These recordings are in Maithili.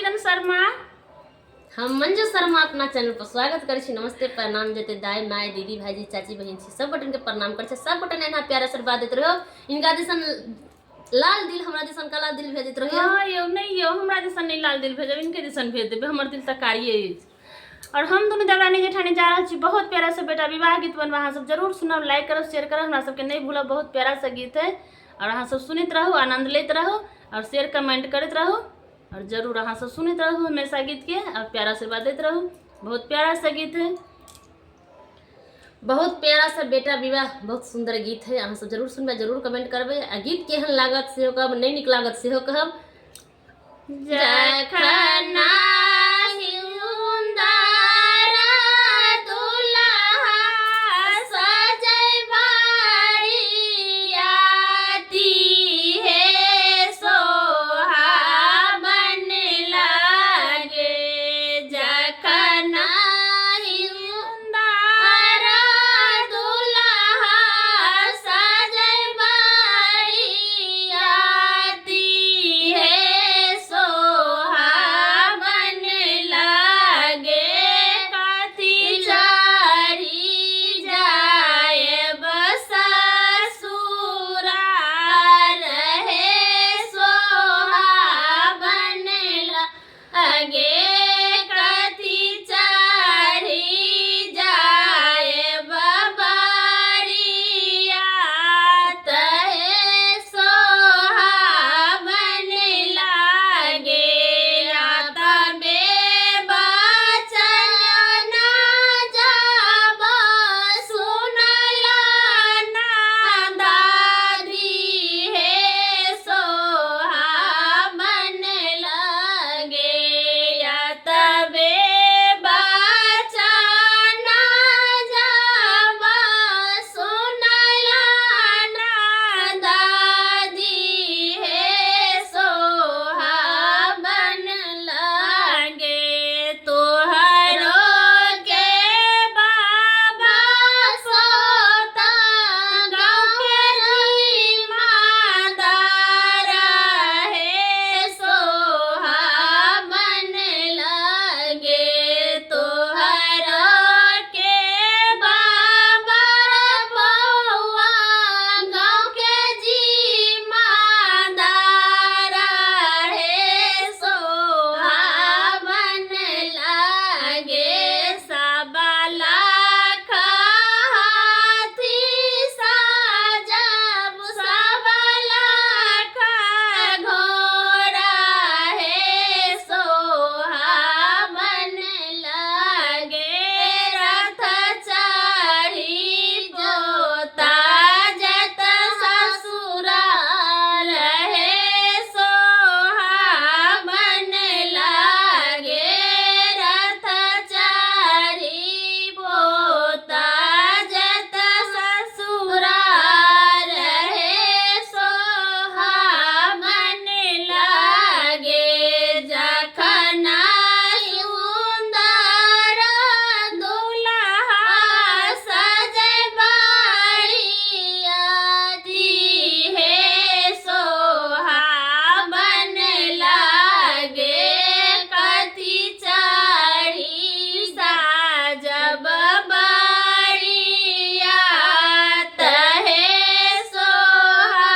किरण शर्मा। हम मंजू शर्मा अपना चैनल पर स्वागत करै छी। नमस्ते, प्रणाम। जते दाई, माय, दीदी, भाईजी, चाची, बहिन छी, सब गोटन के प्रणाम करै छी। सब गोटन एना प्यार आशीर्वाद दैत रहो। इनका दिसन लाल दिल, हमरा दिसन काला दिल भेजैत रहियो। हाँ यौ, नहीं यौ, हमरा दिसन नहीं लाल दिल भेजब, इनके दिसन भेज देबै, हमर दिल तऽ कारिये अछि। और हम दुनू देवरानी जेठानी जा रहल छी बहुत प्यारा सा बेटा विवाह गीत बनबा। अहाँ सब जरूर सुनब, लाइक करब, शेयर करब, हमरा सबके नहीं भूलब। बहुत प्यारा सा गीत है और अहाँ सब सुनैत रहू, आनंद लैत रहू और शेयर कमेंट करैत रहू और जरूर अहाँ सब सुनैत रहू हमेशा गीत के और प्यारा आशीर्वाद दैत रहू। बहुत प्यारा सा गीत है, बहुत प्यारा सा बेटा विवाह, बहुत सुंदर गीत है। अहाँ सब जरूर सुनबै, जरूर कमेंट करबै आ गीत केहन लागत सेहो कहब, नहि नीक लागत सेहो कहब। जखना सुंदर दुल्हा सजय बारियाती हे सोहावन लागे, जखना सुंदर दुल्हा सजय बारियाती हे सोहावन लागे, कथी चढ़ी जाय ससुरा रहे सोहावन लागे, कथी चढ़ी जाय बबरिया तहे सोहावन लागे, तबे बचन ना जाब सुनला ना दादी हे सोहावन लागे, तबे बचन जाब सुनला ना दादी हे सोहावन लागे, तोहरो के बाबा सोता गाँव के जिम्मेदार हे सोहावन लागे, तोहरो के बाबा बौआ गाँव के जिम्मेदार हे सोहावन लागे, सबा लाख हाथी साजब सबा लाख घोड़ा हे सोहावन लागे, रथ चढ़ी पोता जत ससुराल हे सोहावन लागे, रथ चढ़ी पोता जत ससुराल हे सोहावन लागे, जखना सुंदर दुल्हा सजय बारियाती हे सोहावन लागे, कथी चढ़ी साजब बारियात हे सोहावन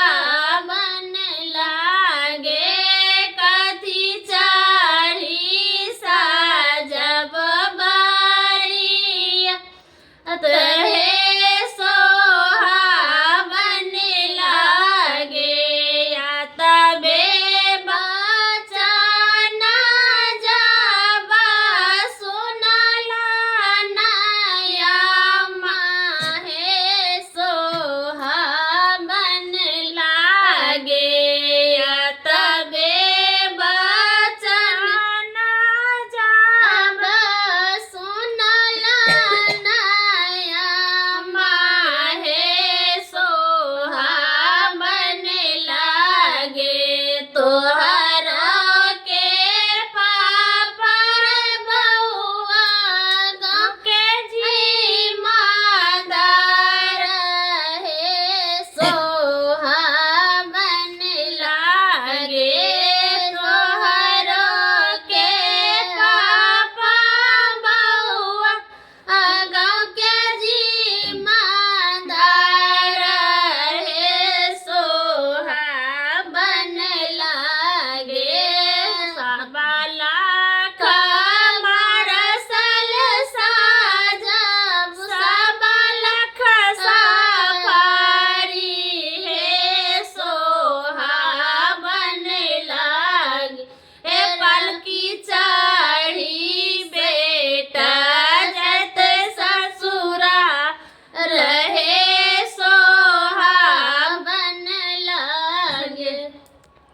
लागे, कथी चढ़ी साजब बारियात हे सोहावन लागे, तबे बचन जाब सुनला नया माहे सोहावन लागे, तबे बचन जाब सुनला नया माहे सोहावन लागे, तोहरा के पापा बउआ गाँव के जिम्मेदार हे सोहावन लागे।